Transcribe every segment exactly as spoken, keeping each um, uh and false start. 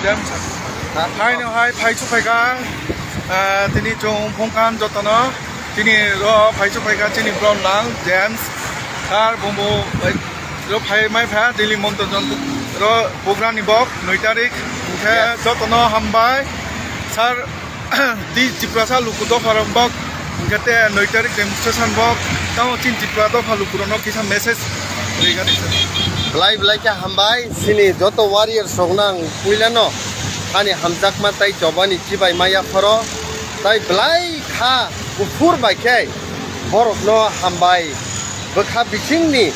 James. Haino hai phaisu phaikha, ah, tini chwng phungkhan jotono, tini ro phaisu phaikha chini brom nang James. Ar bumbo, eh, ro phai mai pha Delhi Monto Jonto ro program ni bok noi tarik. Hwnkhe jotono hambai. Sir, di Tiprasa luku dopha rok bok, hwnkhe te noi tarik demonstration bok, tamo chin Tripura dopha luku rokno kisa message rwgani sir. Belai belai khe hambai, chini joto warriors rokno ang puilano ani hamjakma tei chobani chibai ma yapharo, tai belai kha kuphur bai khe borokno hambai bwkha bisingni,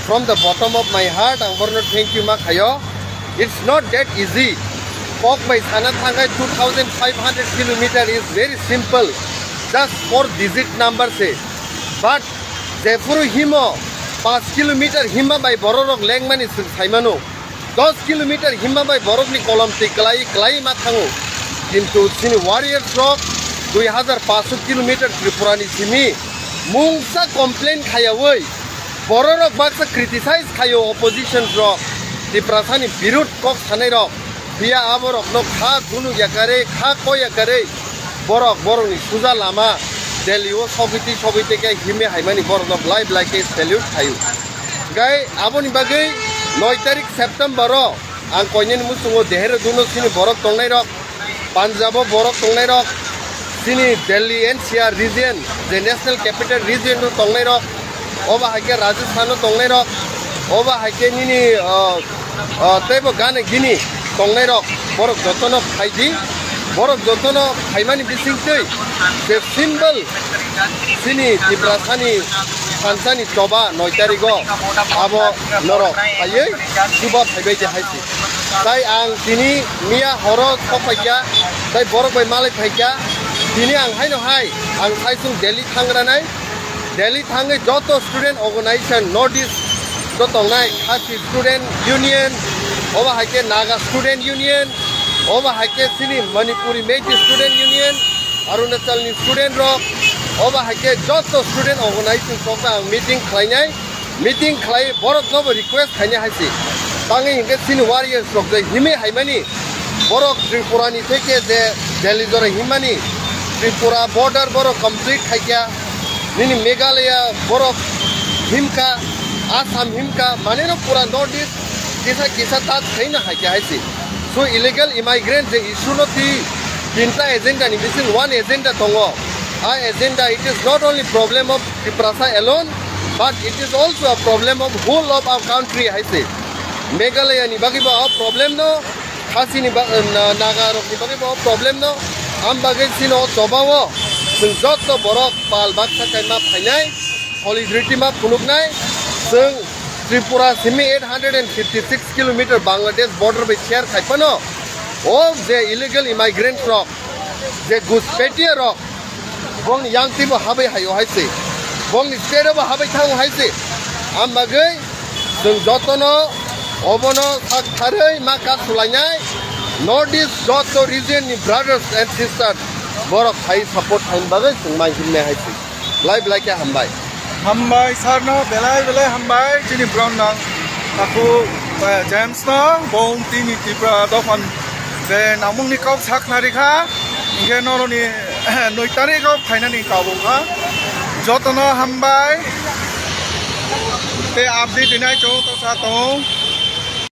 from the bottom of my heart ang borokno thank you ma khayo. It's not that easy. Kok bai sana thangkhai two thousand five hundred kilometer is very simple, just four digit number se. But jephuru himo panch kilometer himma bai bororok lengmani chwng saimano, dos kilometer himma bai borokni kolom twi klai klai ma thango. Kintu chini warriors rok dui hazar paanch kilometer Tripura ni simi mungsa complain khayawi bororok baksa criticize khayo opposition rok, Tiprasani birud kok sanai rok. Phiya aborokno kha thunuk yakarwi, kha koi yakarwi borok borokni suja lama Delhi o sogwi twi sogwi tei khe himwi haimani borokno belai belai khe salute khaio. Gai aboni bagwi noi tarik September o ang koinani muchungo Dehradun o chini borok tongnai rok, Punjab o borok tongnai rok, chini Delhi N C R region, je National Capital Region o tongnai rok, obo hai khe Rajasthan o tongnai rok, obo hai khe nini, ah, ah, teibo gana gini tongnai rok, borok jotono phai di, borok jotono phaimani bising twi je symbol chini Tiprasani thansani choba noi tarigo abo norok phaiwi chuba phaibai de hai si. Tai ang tini miya horo sok phaikha, tai borok bai malai phaikha. Tini ang haino hai, ang saisung Delhi thangranai. Delhi thangwi joto student organization, North East o tongnai, Khasi Student Union, obo hai khe Naga Student Union, obo hai khe chini Manipuri Meitei Student Union, Arunachal ni student rok, obo hai khe joto student organization rok ang meeting khlainai. Meeting khlai borok no bo request khaina hai se. Tangwi hinkhe chini warriors rok je himwi haimani borok Tripura ni theke je Delhi jora himmani Tripura border borok complete khaikha. Nini Meghalaya borok himkha, Assam himkha, mane no pura North East kisa kisa touch khaina haikha hai se. So illegal immigrant je issue no twi tinta agenda ni bising one agenda tongo. A agenda, it is not only problem of Tiprasa alone, but it is also a problem of whole of our country, hai se. Meghalaya ni bagwi bo a problem no, Khasi ni ba-, na-, Naga rok ni bagwi bo a problem no, am bagwi sino choba o, chwng joto borok pal baksa kaima phainai, solidarity ma phunuknai, chwng Tripura simi eight hundred and fifty six kilometer Bangladesh border bai share khai phano, o je illegal immigrant rok, je Ghuspetia rok, bongni yang twibo habai haio hai se, bongni state o bo habai thango hai se. Am bagwi chwng jotono obono sak tharwi ma ka sulainai, North East joto region ni brothers and sisters borok hai support khaina bagwi chwng mai himnai hai se. Belai belai khe hambai. Hambai sir no, belai belai hambai chini brom nang takhuk, eh, James no, bo tini Tripura dophan je namung ni kok sak nari kha, hinkhe noroni noi tarik o phainani kabung kha. Jotono hambai tei update rinai chong to sa tong.